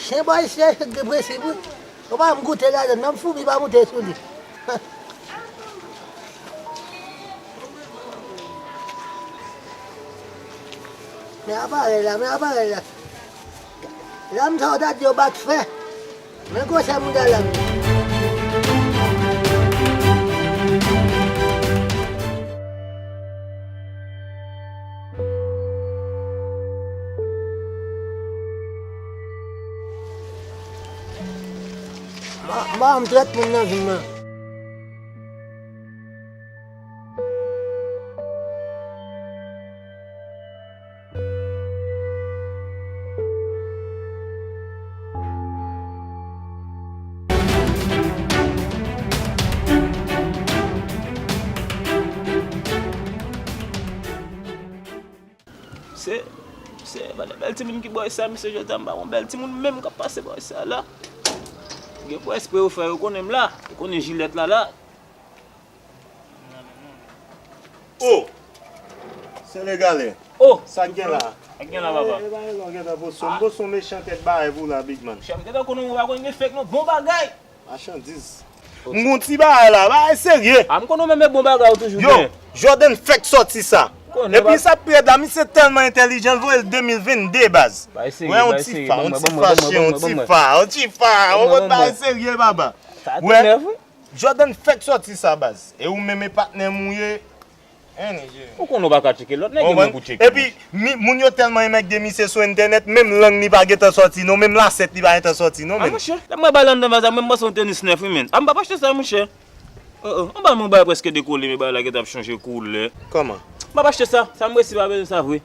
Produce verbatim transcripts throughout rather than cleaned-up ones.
Chen bòy se gen prensip wi. Ou pa m goute ladann, menm foubi pa moute sou li. Men aparèy la, men aparèy la. Lame sa w ta di yo bat fè. Men gwosè mouda lame. Ma, ma, m trèt moun nan vin mwen. Se, se, pa de bèl timoun ki bò sa, mesye, jodi a m pa wè yon bèl timoun menm k ap pase bò sa la. Gen pou espre yo fè, yo konnen m la, yo konnen jilèt la la. Oh! Senegalè. Oh! Sa k gen la? Sa k gen la, papa? Eh, eh, ba, non, gentan poso. M poso mechan tèt bagay pou la, big man. Chèf, gentan konnen ou pa konn gen fèk non, bon bagay. Machandiz. M gon ti bagay la, bagay serye. A, m konnen ou menm e bon bagay ou toujou gen. Yo, Jordan fèk sòti sa. Epi sa pi rèd la, misye tèlman entèlijan, l voye l de mil vennde baz. Wè, yon ti fa, yon ti fache, yon ti fa, yon ti fa, yon bagay serye, papa. Wè, Jordan fèk sòti sa, baz. E ou menm e patnè m ou ye. Ou konnen ou pa ka tcheke lòt nèg, e mwen pou tcheke. Epi, moun yo tèlman enmègde misye sou entènèt, menm lang li pa gentan sòti non, menm lasèt li pa gentan sòti non, men. A, monchè, lè mwen ba l anndan vaz la, mwen panse yon tenis nèf, wi, men. A, m p ap achte sa, monchè. Oh, oh, anba men bagay prèske dekole, men bagay la gentan ap chanje koulè. Kòman? M p ap achte sa, sa m resi pa bezwen sa vre.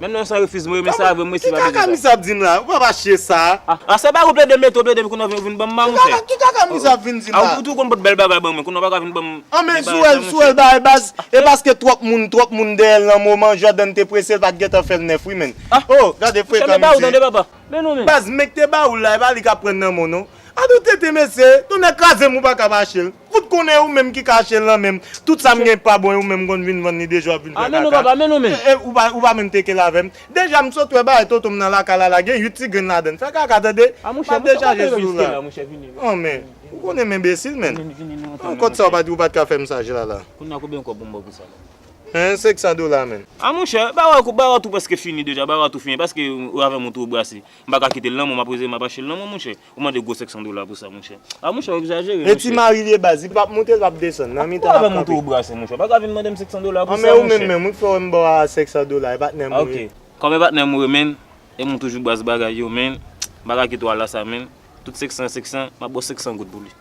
Menm nan yon san refiz, mwen renmen sa vre, mwen resi pa bezwen sa. Ki kaka misye ap di m la? Ou p ap achte sa. A, a, se bagay ou plede mete, ou plede kounye a vin, vin ban m, monchè. Ki kaka misye ap vin di m la? A, ou tou konn pot bèl bagay ban mwen, kounye a ou pa ka vin ban m. An, men sou èl, sou èl bagay baz. E paske twòp moun, twòp moun dèyè l nan moman, Jordan te prese, l pa t gentan fè l nèf, wi, men. Oh, gade frekan misye. Men ba ou tande, papa. Men non, men. Baz, men k te ba ou la, e pa li k ap pran nan men w non. A tou tete mesye, tonnè kraze m ou pa ka mache l. Ou t konnen ou menm ki ka achte l nan men m. Tout sa m gen pa bon, e ou menm konn vin vann li deja w ap vin fè kaka. A, men non, papa, men non, men. E, e, ou pa, ou pa menm teke l avè m. Deja m sot wè bagay tonton m nan lakay la, la gen uit ti grenn ladan l. Fè kaka tande. M ap dechaje sou ou la. An men, ou konnen m enbesil, men. An kòt sa ou pa t, ou pa t ka fè m sa jla la. Kounye a konbyen kòb ou ban m pou sa la? Hein, senk san dola, men. A, monchè, bagay ou, bagay ou tou prèske fini deja, bagay ou tou fini, paske ou avè m ou tou brase. M pa ka kite l nan men w, m ap reze, m ap achte l nan men w, monchè. Ou mande gwo senk san dola pou sa, monchè. A, monchè, ou egzajere, monchè. E ti mari l ye baz, li p ap moute, l p ap desann, nan mitan l ap kanpe. Ou avè m ou tou brase, monchè. Ou pa ka vin mande m senk san dola pou sa, monchè. An, men ou menm, menm, ou fè w wè m ba w a senk san dola, e patnè m ou ye. Ok. Kòm e patnè m ou ye, men, e m ou toujou brase bagay yo, men, m pa ka kite w al la sa, men. Tout senk san, senk san, m ap ba w senk san goud pou li.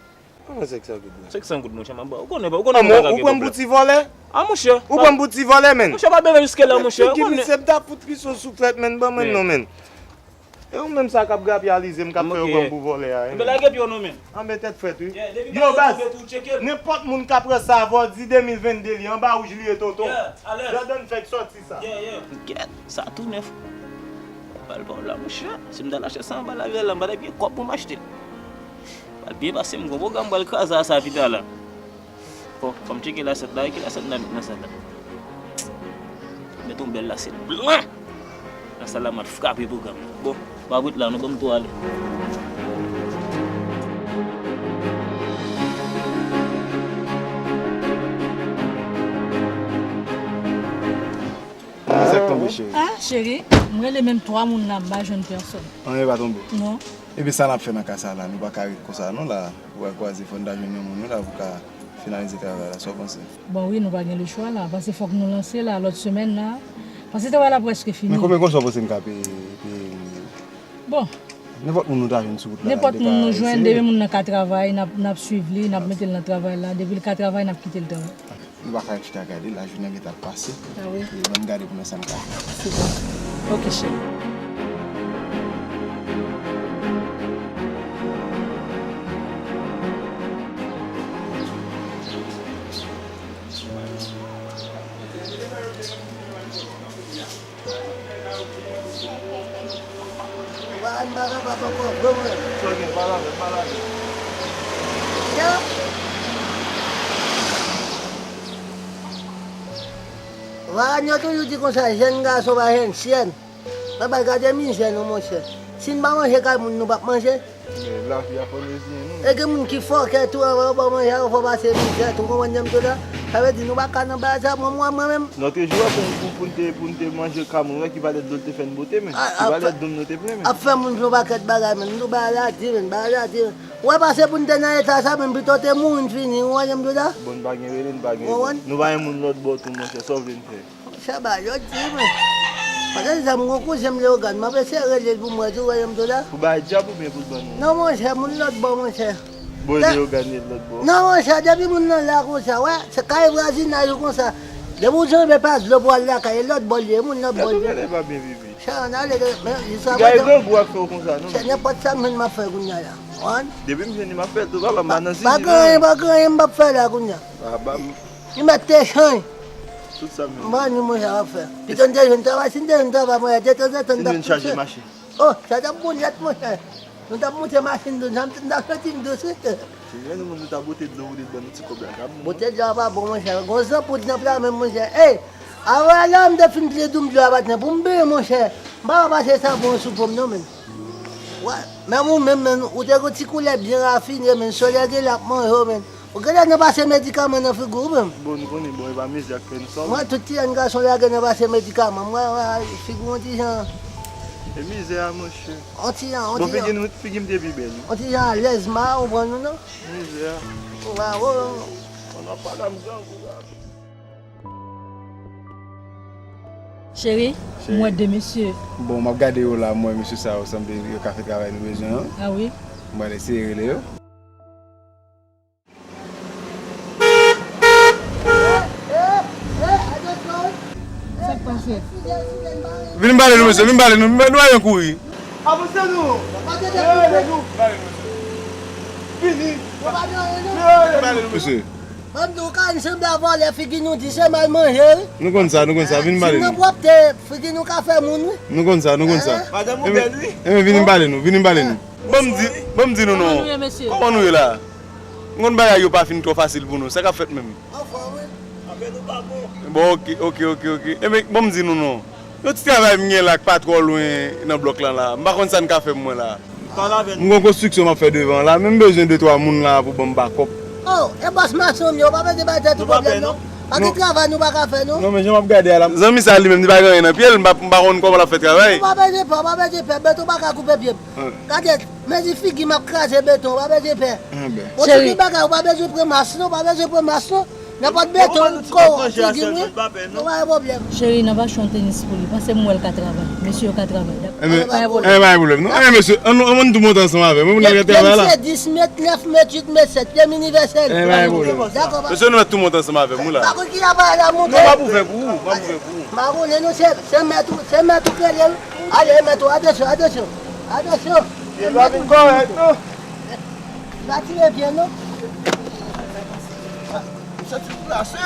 Kòman senk san goud la? Senk san goud, monchè, m ap ba w. Ou konnen, ou konnen. An, men ou pran m pou ti vòlè? A, monchè. Ou pran m pou ti vòlè, menn? Monchè, pa beve jiske la, monchè. Ou konnen. Figi misye, m ta fout plis yon souflèt, menn, ban mwen non, menn. E ou menm sa k ap grapyalize m, k ap fè yo pran m pou vòlè a, hein, menn. Lage pye w non, menn. An, men tèt frèt, wi. Yo, baz, nenpòt moun k ap wè sa, avè w di de mil vennde li, anba wouj li ye, tonton. Jordan fèk sòti sa. Kèt, sa tou nèf. Pral pa w la, monchè. Si m t al achte sa anba laryè la, m pa t ap gen kòb pou m achte l. Pral byen pase m gon pwogram pral kraze a sa pita la. Bon, fò m tcheke lasèt la, ki lasèt m ta met nan sal la? Met yon bèl lasèt blan nan sal la, m al frape pwogram. Bon, m ap ret la, nou ban m tou ale. Sa k tonbe, cheri? Ah, cheri, m rele menm twa moun la, m pa jwenn pèsòn. Anyen pa tonbe? Non. Ebyen, sa n ap fè nan ka sa la? Nou pa ka ret konsa non la. Ou pral kwaze, fò n ta jwenn yon moun wi la pou ka finalize travay la. Sa w panse? Bon, wi, nou pa gen lechwa la, paske fòk nou lanse la, lòt semèn la, paske travay la prèske fini. Men konbyen konsa w panse n ka peye, peye moun yo? Bon. Nenpòt moun nou ta jwenn sou wout la, n te ka eseye. Nenpòt moun nou jwenn, depi moun nan ka travay, n ap, n ap swiv li, n ap mete l nan travay la, depi l ka travay, n ap kite l travay. Nou pa ka ret chita gade, lajounen gentan ap pase. Ah wi. E ban m gade pou n wè sa n ka fè. Sipè. Ok, cheri. Ou pa ann pale papa ankò, vre mwen. Sa gen, pa lave, pa lave. Sa. Varan yo toujou di konsa, jèn gason pa jèn syèn. Papa, gade mizè nou, monchè. Si n pa manje kay moun, nou p ap manje. Men lavi a fò n reziyen nou. E gen moun ki fòkè tou, anvan yo ba w manje a, yo fè w pase mizè tou, konprann jan m di w la? Sa vle di nou pa ka nan bagay sa, mwen, mwen, mwen menm. Lòt jou a pou, pou, pou n te, pou n te manje kay moun, wè ki valè dlo l te fè n bote, men. Ki valè dlo n nou te plen, men. Ap fè moun fè yon pakèt bagay, men. Nou bagay la di, men, bagay la di, men. Ou wè pase pou n te nan eta sa, men pito te mouri n fini, ou wè jan m di w la? Bon, n pa gen rele, n pa gen. Ou konprann? Nou pa gen moun lòt bò tou, monchè, sa w vle n fè? Sa ba yo di, men. Paske sa m gon kouzen m Leyogàn, m ap eseye rele l pou m wè tou, wè jan m di w la. Pou bay djab oubyen pou l ban nou? Non, monchè, moun lòt bò, monchè. Bon, Leyogàn ye lòt bò. Non, monchè, depi moun nan la konsa, wè, se kay vwazinaj ou konsa. Depi w janbe pa dlo pou al lakay, e lòt bò l ye, moun lòt bò l ye. Tèt ou genlè pa byen vivi. Sa, n ale, men, sa pa grangou ak fè w konsa, non. Se nenpòt sa m jwenn m ap fè kounye a la. Konprann? Depi m jwenn li, m ap fè l tou, papa, m pa nan sijè. Pa gen anyen, pa gen anyen m p ap fè la kounye a. Li mèt te chanj. Tout sa menm. M pa ni mwen sa w ap fè. Pito n te jwenn travay, si n te jwenn travay, mwen, detanzantan n t ap touche. Si n vin chaje machin. Oh, sa t ap bon nèt, monchè. Nou t ap moute machin dous, sa m t ap santi m dous, wi. Si jwenn moun, nou ta bote dlo, ou li ban nou ti kòb la, t ap bon. Bote dlo a pa bon, monchè. Gon zanpoud nan pla menm, monchè. Ey, avan la, m te fin pile doum dlo a, patnè, pou m benyen, monchè. M pa ka pase savon sou po m, non, menm. Wè, menm ou menm, menm, ou te gon ti koulè byen rafine, menm, solèy gen l ap manje w, menm. Ou genlè nan pase medikaman nan figi w menm. Bon, nou konnen, bon, e pa mizè k fè n sòm. Mwen, tout ti jèn gason lage nan pase medikaman. Mwen, wè, figi w yon ti jan. E mizè a, monchè. Yon ti jan, yon ti jan. Bon, figi nou, figi m te pi bèl, wi. Yon ti jan alèz, m pa konprann ou, non. Mizè a. Ou pa, ou, ou. Bon, n ap pale m grangou la. Cheri, m wè de mesye. Bon, m ap gade yo la, m wè mesye sa yo sanble yo ka fè travay nou bezwen an. A wi. M pral eseye rele yo. Sa k pase? Vin pale nou, mesye, vin pale nou, nou pa gen kouri. Avanse nou! Vin pale nou, mesye. Vin pale nou, mesye. Ban m di w, ou ka vin sanble a vòlè, figi nou di se mal manje, wi. Nou konn sa, nou konn sa, vin pale nou. Si nou pwòpte, figi nou ka fè moun, wi. Nou konn sa, nou konn sa. Madanm ou bèl, wi. Enben, vin pale nou, vin pale nou. Ban m di, ban m di nou non. Kòman nou ye, mesye? Kòman nou ye la? M konn bagay yo pa fin twò fasil pou nou. Sa k ap fèt menm? Anfòm, wi. Afè nou pa bon. Bon, oke, oke, oke, oke. Enben, ban m di nou non. Yon ti travay m gen la k pa twò lwen nan blòk lan la. M pa konn sa n ka fè pou mwen la. M gon konstriksyon m ap fè devan la, men m bezwen de twa moun la pou ban m bakòp. Oh, e bòs mason m ye, ou pa bezwen bay tèt ou pwoblèm non. Pa gen travay nou pa ka fè non. Non, men jan m ap gade a la, zanmi sa li menm, li pa gen anyen nan pye l, m pa, m pa konn kòman l ap fè travay. Ou pa bezwen pè, ou pa bezwen pè, beton pa ka koupe pye m. Gade, mezi figi m ap kraze beton, ou pa bezwen pè. Yon ti bagay, ou pa bezwen pran mas non, ou pa bezwen pran mas non. Nenpòt beton, kò, figi m, wi. Nou pa gen pwoblèm. Cheri, nan pa chon tenis pou li. Pase m wè l ka travay. Mesye yo ka travay. Pa gen pwoblèm. Enben, pa gen pwoblèm non. Enben, mesye, ann, ann, ann tou monte ansanm avè m. Wi, moun nan gen travay la. Pye m se dis mèt, nèf mèt, uit mèt, sèt. Pye m inivèsèl. Enben, pa gen pwoblèm. Dakò, papa. Mesye, nou mèt tou monte ansanm avè m, wi la. Dakò, ki travay la monte? Non, m ap ouvè pou ou, m ap ouvè pou ou. M pa konnen non, se, se mèt ou, se mèt ou k rele, wi. Ale, mèt ou, atansyon, atansyon. Atansyon. Pye pa vin kòrèk non. Pa tire pye non. Misye ti plase.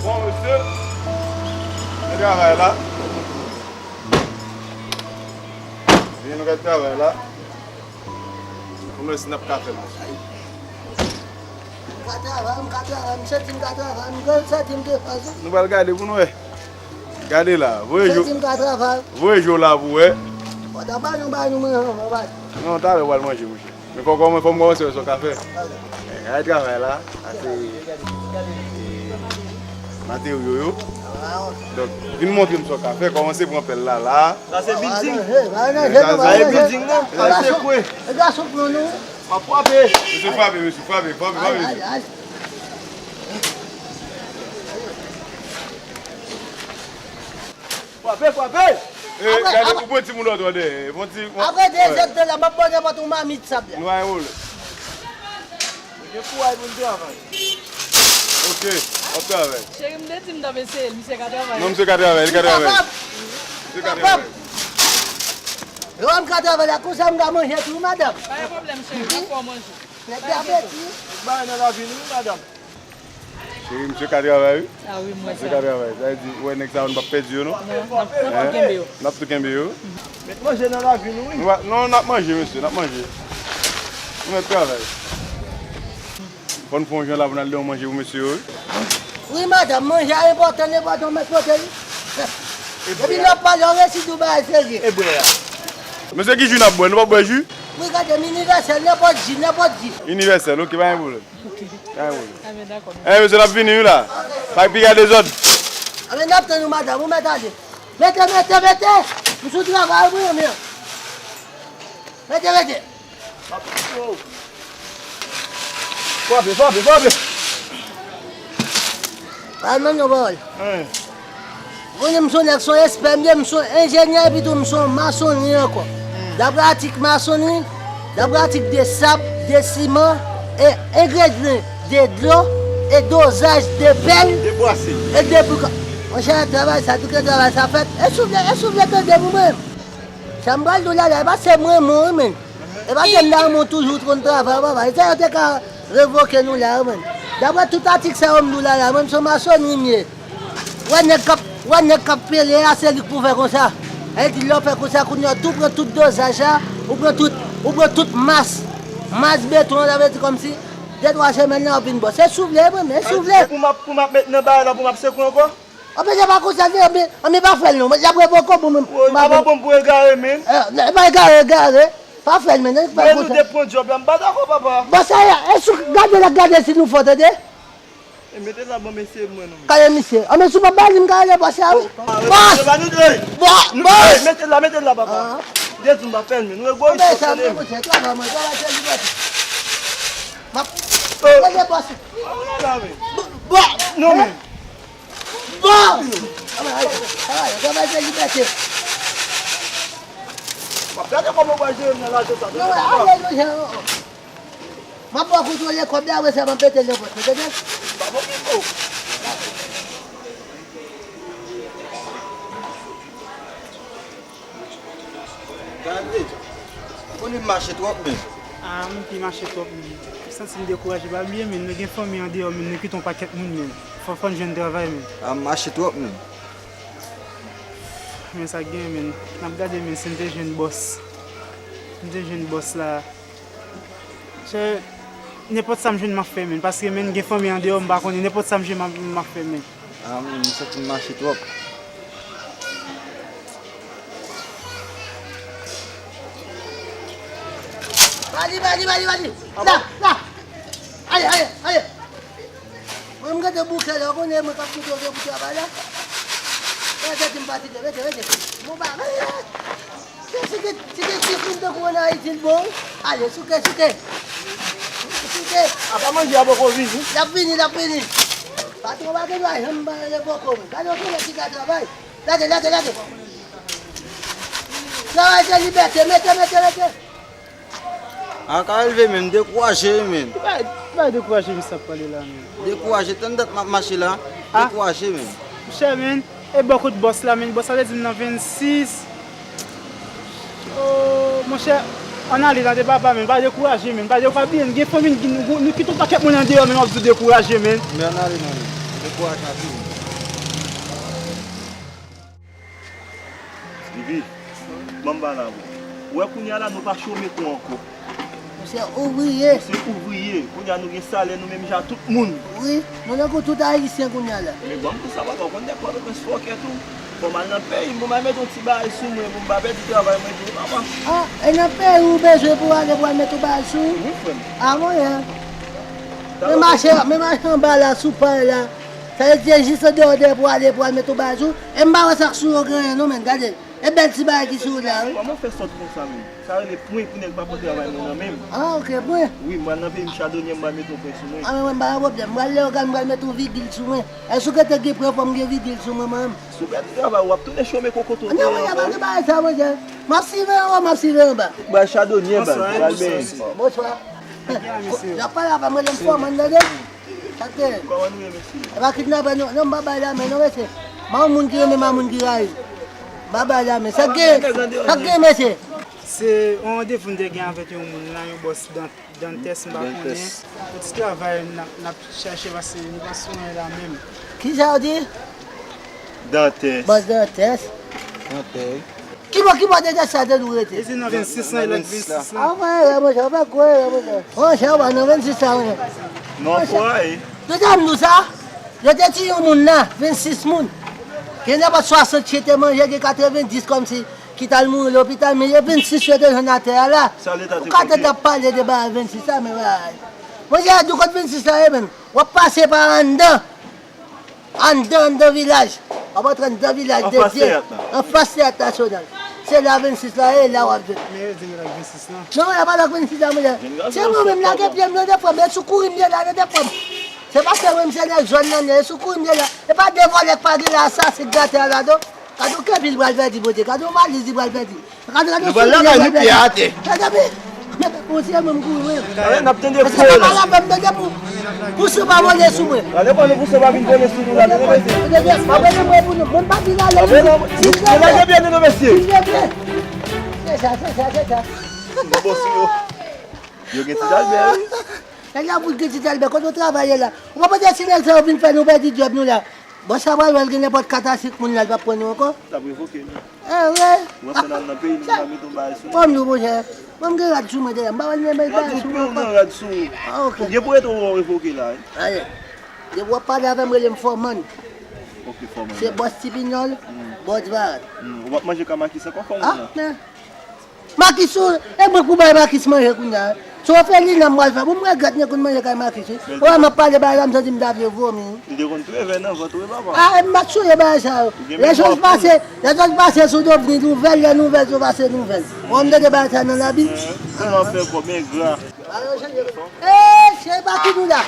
Bon, mesye, nou travay la. Vini, nou gade travay la. Pou nou wè si n ap ka fè mache. M ka travay, m ka travay, m santi m ka travay, m santi m gen fòs wi. Nou pral gade pou nou wè. Gade la, voye je w. M santi m ka travay. Voye je w la pou wè. Bon, ta ba nou, ba nou manje, manje. Non, talè w pral manje, mouche. Men fò kòman, fò m kòmanse wè sa w ka fè. Ok. Eh, ay travay la, ase, eh, materyo yo. Donk, vin montre m sa w ka fè, kòmanse pran pèl la, la. Sa se building. Sa e building nan, al sekwe. E gason pran nou. M ap frape. Mesye frape, mesye frape, frape, frape, mesye. Frape, frape. Eh, gade, ou pran timoun lòt bò dèyè. Apre de zèdtan la, m ap ba w nenpòt yon mamit sab la. Nou ay wole. Gen kouray pou n travay. Ok. W ap travay. Cheri, m te di m t ap eseye l, misye ka travay. Non, misye ka travay, li ka travay. Misye ka travay. Yo, m ka travay la, konsa m ka manje tou, madanm. Pa gen pwoblèm, cheri, m ap fè w manje. Nèg la fè ti bagay nan lavi nou, wi, madanm. Cheri, misye ka travay, wi. Ah wi, m wè sa. Misye ka travay. Sa vle di, ou wè nèg sa yo, nou p ap pèdi yo, non? Non, n ap, n ap tou kenbe yo. N ap tou kenbe yo. Met manje nan lavi nou, wi. Nou va, non, n ap manje, mesye, n ap manje. Nou mèt travay. Fò n fè yon jan la pou n al de yon manje pou mesye yo, wi. Wi, madanm, manje a enpòtan, enpòtan, mèt pote, wi. Epi lè w ap pale, w resi di w bagay serye. E bwè a. Mesye, ki ji n ap bwè? Nou p ap bwè ji? Wi, gade m, inivèsèl, nenpòt ji, nenpòt ji. Inivèsèl, oke, pa gen pwoblèm. Pa gen pwoblèm. Anben, dakò. Anben, mesye, n ap vini, wi, la. Pa piga dezòd. Anben, n ap tann ou, madanm, ou mèt ale. Mete, mete, mete! M sou travay, wi, men. Mete, mete! Frape, frape, frape! Pa al manke yon pawòl. Hein. Ou konnen m se yon nèg, se yon espè m ye, m se yon enjenyè, epi tou m se yon masonri ankò. Hmm. Dapre atik masonri, dapre atik de sab, de siman, e engredyan de dlo, e dozaj de pèl, de bwase, e de bouka. Monchè, travay sa, tou ke travay sa fèt. E si w vle, e si w vle tande pou mwen. Sa m pral di w la, la, e pa se mwen, mwen, wi, men. E pa se m la, mwen toujou konn travay, papa. E sa yo te ka revoke nou la, wi, men. Dapre tout atik sa yo m di w la, la, mwen, se masonri m ye. Wè nèg k ap, wè nèg k ap pele a, se li k pou fè konsa. E di lè w fè konsa, kounye a, tou pran tout dozaj la, ou pran tout, ou pran tout mas, mas beton an, sa vle di kòmsi, de twa semèn la, w ap vin bòs. E si w vle, wi, men, e si w vle. Pou m ap, pou m ap met nan bagay la, pou m ap sekwe ankò? Anben, se pa konsa, se, anben, anben, pa fè l non. L ap revoke w pou mwen. Woy, papa, bon, pou egare, men. Eh, non, pa egare, egare. Pa fè l, men, non, pa konsa. Mwen, nou de pran djòb la, m pa dakò, papa. Bon, sa y a, e sou, gade la, gade si nou fò, tande. E mete la, bon, mesye, mwen, non, men. Kale misye. Anben, si w pa ba li, m ka rele bòs la, wi. Bòs! Bòs! Bòs! Mete la, mete la, papa. Ah. De di m pa fè l, men. Nou egoyis, anben, sa, tande. Mwen, travay mwen, travay se libète. M ap rele bòs. Bò! Non, men. Bon! Travay, travay, travay, se libète. M ap gade kòman w pral jere m nan lajan sa. Non, ale, non, Jean, oh, oh. M ap ba w kontwole kòb la, apre sa, m ap mete l nan pòch ou, tande? Pa bon, Pipo. Gade, ou konnen m mache twòp, men. Ah, m pi mache twòp, men. M santi m dekouraje, pa bliye, men, nou gen fanmi andeyò, men, nou kite yon pakèt moun, men. Fò, fò n jwenn travay, men. Ah, m mache twòp, men. Men sa k gen, men. N ap gade, men, si n te jwenn bòs. Si n te jwenn bòs la. Chè, nenpòt sa m jwenn, m ap fè, men. Paske, men, gen fanmi andeyò, m pa konnen. Nenpòt sa m jwenn, m ap, m ap fè, men. Ah, men, m santi m mache twòp. Bali, bali, bali, bali. La, la. Ale, ale, ale. Mwen, m gade bouke la, ou konnen mwen k ap kite w vin pou travay la. Mwen te di m pati de, rete, rete. Bon, ba, rete. Se, se te, se te ti fim tankou an Ayiti, l bon, wi. Ale, souke, souke. Souke. Apa manje a poko vini? L ap vini, l ap vini. Patwon pa gen dwa janm ba le poko, men. Gade yon nèg ki ka travay. Lage, lage, lage. Travay se libète, mete, mete, mete. A ka elve, men, dekouraje, men. Ki bay, ki bay dekouraje misye ap pale la, men? Dekouraje, tann dat m ap mache la. Ah. Dekouraje, men. Monchè, men, e bò kot bòs la, men, bòs la te di m nan vennsis. Oh, monchè, ann ale tande papa, men, pa dekouraje, men, pa de, pa bliye, n gen fanmi, n, nou, nou kite yon pakèt moun andeyò, men, w ap di w dekouraje, men. Men ann ale, non, men, dekouraje anpil. Vivi, ban m pale avè w. Ou wè kounye a la, nou pa chome kou ankò. Misye ouvriye. Misye ouvriye. Kounye a nou gen salè, nou menm jan ak tout moun. Wi, nou tankou tout Ayisyen kounye a la. Men ban m di w sa, papa, ou konn nèg Pòtoprens fòkè tou. Fò m al nan peyi m, bon, m al mete yon ti bagay sou mwen, pou m pa pèdi travay mwen tou, papa. Ah, e nan peyi ou bezwen pou w ale, pou w al mete yon bagay sou ou? Wi, frè m. Ah, bon, ya. Men mache, men mache anba la, sou pay la. Sa vle di, jis andeyò dèyè pou w ale, pou w al mete yon bagay sou ou. E m pa wè sa k sou ou gen anyen, non, men, gade. E bèl ti bagay ki sou ou la, wi. Kòman w fè sòt konsa, menm? Sa rele pwen pou nèg pa pran travay mwen nan men m. Ah, ok, pwen. Wi, m pral nan peyi m chadonyè, m pral mete yon pwen sou mwen. Ah, men mwen, m pa gen pwoblèm. M pral lè yo gade, m pral mete yon vigil sou mwen. Èske w te gen pwen fò m gen vigil sou mwen, menm? Si w pèdi travay ou, w ap tounen chome kokoto. Non, non, pa gen bagay sa, monchè. M ap swiv anwo, m ap swiv anba. M pral chadonyè, baz. Bonswa, baz. Bonswa. N ap pale avè m, rele m fòman, tande? Sa k genyen? Kòman nou ye, mesye? E pa kidnapè, non, non, m pa bay lamen, non, mesye. M pa yon moun ki renmen, m pa moun ki rayi. M pa bay lamen. Sa k genyen? Sa k genyen, mesye? Se yon randevou m te gen avèk yon moun la, yon bòs Dantès, m pa konnen. Yon ti travay n ap, n ap chache, paske nou pa sou anyen la menm. Kisa w di? Dantès. Bòs Dantès. Dantès. Ki bò, ki bò Dantès sa te dwe rete? E se nan vennsis lan, e lòt vennsis lan. A, mwen, monchè, ou pa kwè, monchè. Monchè, ou pa nan vennsis la, monchè. Non, kwè. Yo te di m nou sa? Yo te tiye yon moun la, vennsis moun. Gen nenpòt swasant chyen te manje, gen katrevenndis kòmsi ki t al mouri lopital, men e vennsis yo te jwenn atè a la. Ou ka tande ap pale de bagay vennsis la, men bagay. Monchè, di w kot vennsis la ye menm. W ap pase pa anndan. Anndan, anndan vilaj. W ap antre anndan vilaj de Dye. Anfas teyat la. Anfas teyat nasyonal. Se la vennsis la ye, la w ap jwenn. Men yo di m lòk vennsis lan. Non, y a pa lòk vennsis la, monchè. Se mwen menm la gen pye m nan defwa m. E sou kouri m ye la nan defwa m. Se pa se mwen, se nèg zòn nan ye. E sou kouri m ye la. E pa de vòlè k pa gen la, asasen k gate a la, non. Gade yon kenpi li pral pèdi, Bondye. Gade yon valiz li pral pèdi. Gade, gade yon soulye li pral pèdi. Nou pral lakay nou, pye atè. Gade, men, men, men, bon, se mwen m kouri, wi. Gade, n ap tande pou yo la. Paske pa la, m tande pou, pou san pa vole sou mwen. Gade, pou nou, pou san pa vin vole sou nou la, tande, mesye. Tande, pa vole mwen pou nou. Mwen pa di la, la, la, la. Nou lage pye nou, mesye. Se sa, se sa, se sa. Nou bon sou yo. Yo gen ti talbè, wi. Nèg la pou gen ti talbè, kote w travay la? Ou pa panse si nèg sa yo vin fè nou pèdi djòb nou la? Bòs la pral wè l gen nenpòt kat a senk moun la, l p ap pran nou ankò. L ap revoke nou. Ah, wi. Ou wè fò n al nan peyi nou, nou pa mete yon bagay sou nou. Ban m di w, monchè. Ban m gen rad sou mwen deja. M pa wè l gen bagay sou mwen ankò. Rad sou ou, rad sou ou. Ah, ok. Ou gen pou rete w revoke la, wi. Ale. Depi w ap pale avè m, rele m Fòman. Ok, Fòman. Se bòs Tipinòl, bòs Varan. Hmm, ou p ap manje kay Makis ankò, Fòman, non? Ah, men. Makis, ou, e mwen k pou bay Makis manje kounye a. Se ofelina m pral fè. Bon, m regrèt m te konn manje kay Makis, wi. Ou wè m ap pale bagay la, m santi m ta vle vomi. Li te konn treve nan vant ou, wi, papa. Ah, m pa t sonje bagay sa yo. Lè zòj pase, lè zòj pase sou do vni nouvèl, lè nouvèl sou pase nouvèl. Ou wè m tande bagay sa nan labi. Kòman fè kòb engra. Eh, se Pakin ou la.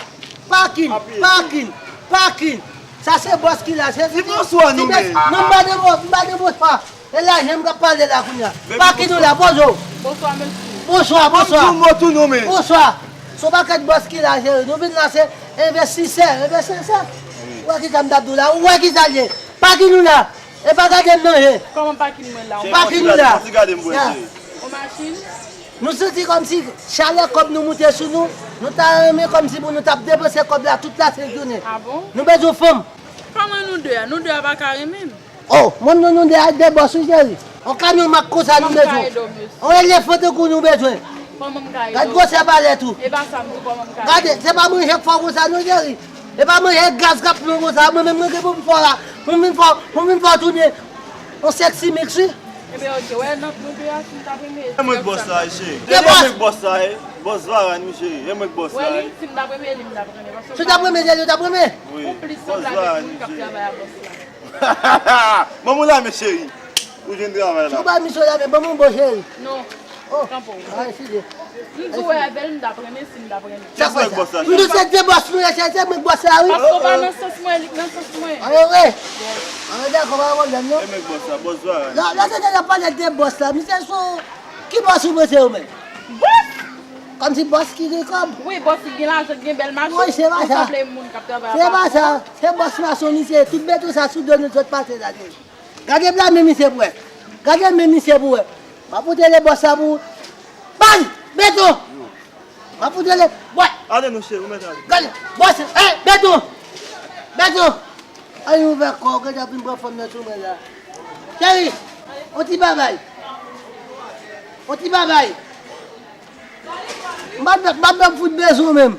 Pakin, Pakin, Pakin. Sa se bòs ki la, se. Di bonswa nou menm. Non, m pa de bò, m pa de bonswa. E la, jan m k ap pale la kounye a. Pakin ou la, bonjou. Bonswa, mesye. Bonswa, bonswa. Di yon mo tou nou menm. Bonswa. Se yon pakèt bòs ki la, cheri. Nou vin la, se envestisè, envestisè. Ou wè ki sa m t ap di w la, ou wè ki sa l ye. Pakin ou la. E pa gade m nan je. Kòman Pakin mwen la? Pakin ou la. Yon ti gade m bwè, cheri. Yon machin? Nou santi kòmsi chalè kòb nou moute sou nou, nou ta renmen kòmsi pou nou t ap depanse kòb la tout lasenk jounen. Ah bon? Nou bezwen fanm. Kòman nou de a? Nou de a pa ka renmen m? Oh, mwen menm nou de a de bòs wi cheri. On kamyon mak konsa nou bezwen. On elefan tankou nou bezwen. Kòman m ka ede w? Gad gwosè palèt ou. E pa sa m di, kòman m ka ede w? Gade, se pa manje k fè w konsa non cheri. E pa manje gaz k ap pran konsa, mwen menm mwen gen pou m fè w la, pou m vin fè w, pou m vin fè w tounen yon sexy mix wi. Ebyen ok, wè nan, nan de a si m t ap renmen. E mwen k bòs la wi cheri. E mwen k bòs la wi. Bòs Varan wi cheri. E mwen k bòs la wi. Wè li, si m t ap renmen li, m t ap renmen. Paske ou t ap renmen li, ou t ap renmen? Wi. Ou plis sanble avèk moun k ap travay a bòs la. Ban mwen lamen cheri. Ou jwenn travay la. Si w bay misye lamen, ban mwen bon cheri. Non. Oh. Kanpe w. Ah, eskize. M di w wè avè l, m t ap renmen si m t ap renmen. Kiyès nan bòs la? M di w se de bòs nou ye, se, se mwen k bòs la wi. Paske w pa nan sans mwen, li k nan sans mwen. Anyen vre? Anyen dakò, pa gen pwoblèm non. E mwen k bòs la, bòs Varan. La, la, se te nan pale de bòs la, misye sou ki bòs ou panse ou menm? Bòs! Kòmsi bòs ki gen kòb. Wi, bòs ki gen lajan, ki gen bèl machin. Wi, se pa sa. Ou sanble moun k ap travay a patwon. Se pa sa. Se bòs mason misye ye. Tout beton sa sou do nou sot pase la. Gade m la men misye pou wè. Gade men misye pou wè. M ap fout rele bòs la pou ou. Bay! Beton! M ap fout rele. Bòs! Ale non cheri, ou mèt ale. Gade! Bòs! Hey! Beton! Beton! Ay ouvè kò w, gade ap vin pran fanm nan sou mwen la. Cheri! On ti babay! On ti babay! M pa t, m pa t menm fout bezwen w menm.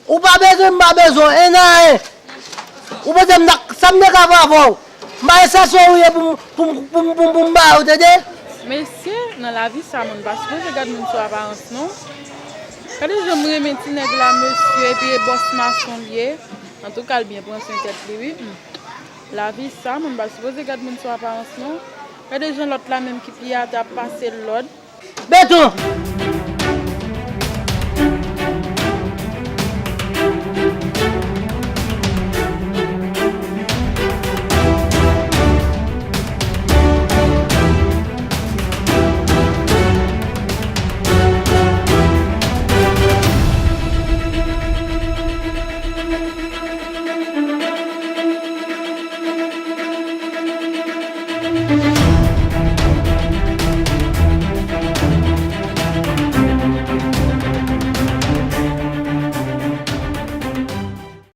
Ou pa bezwen m, m pa bezwen w, en a en. Ou panse m ta, sa m te ka fè avè w? M pa estasyon ou ye pou m, pou m, pou m, pou m, pou m ba w, tande? Mesye, nan lavi sa, moun pa sipoze gad moun sou aparans, non. Gade jan m renmen ti nèg la, mesye, epi e bòs mason l ye. Antouka, l byen pran swen tèt li, wi. Hmm. Lavi sa, moun pa sipoze gad moun sou aparans, non. Gade jan lòt la menm ki pi atè ap pase l lòd. Beton!